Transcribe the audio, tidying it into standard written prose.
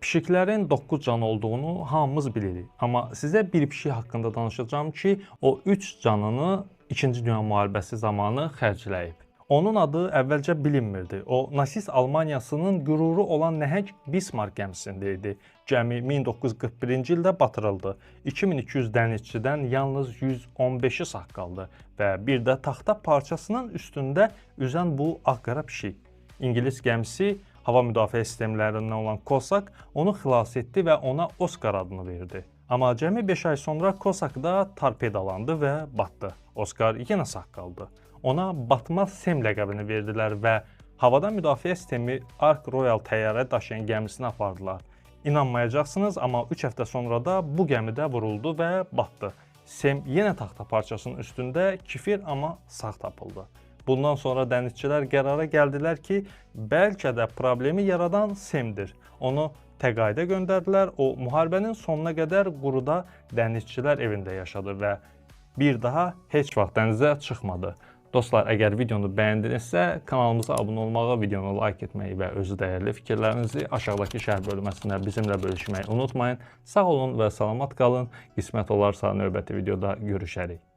Pişiklərin 9 canı olduğunu hamımız bilirik. Amma sizə bir pişik haqqında danışacağam ki, o 3 canını İkinci Dünya Müharibəsi zamanı xərcləyib. Onun adı əvvəlcə bilinmirdi. O, Nasist Almaniyasının qüruru olan nəhəng Bismarck gəmisində idi. Gəmi 1941-ci ildə batırıldı. 2200 dənizçidən yalnız 115-i sağ qaldı və bir də taxta parçasının üstündə üzən bu ağ-qara pişik. İngilis gəmisi hava müdafiə sistemlərindən olan Kosak onu xilas etdi və ona Oscar adını verdi. Amma cəmi 5 ay sonra Kosak da torpedalandı və batdı. Oscar yenə sağ qaldı. Ona Batmaz Sem ləqəbini verdilər və havadan müdafiə sistemi Ark Royal təyyarə daşıyan gəmisinə apardılar. İnanmayacaqsınız, amma 3 həftə sonra da bu gəmidə vuruldu və batdı. Sem yenə taxta parçasının üstündə kifir, amma sağ tapıldı. Bundan sonra dənizçilər qərara gəldilər ki, bəlkə də problemi yaradan Semdir. Onu təqaüdə göndərdilər. O, müharibənin sonuna qədər quruda dənizçilər evində yaşadı və bir daha heç vaxt dənizə çıxmadı. Dostlar, əgər videonu bəyəndinizsə, kanalımıza abunə olmağı, videonu like etməyi və özü dəyərli fikirlərinizi aşağıdakı şərh bölməsində bizimlə bölüşməyi unutmayın. Sağ olun və salamat qalın. Qismət olarsa növbəti videoda görüşərik.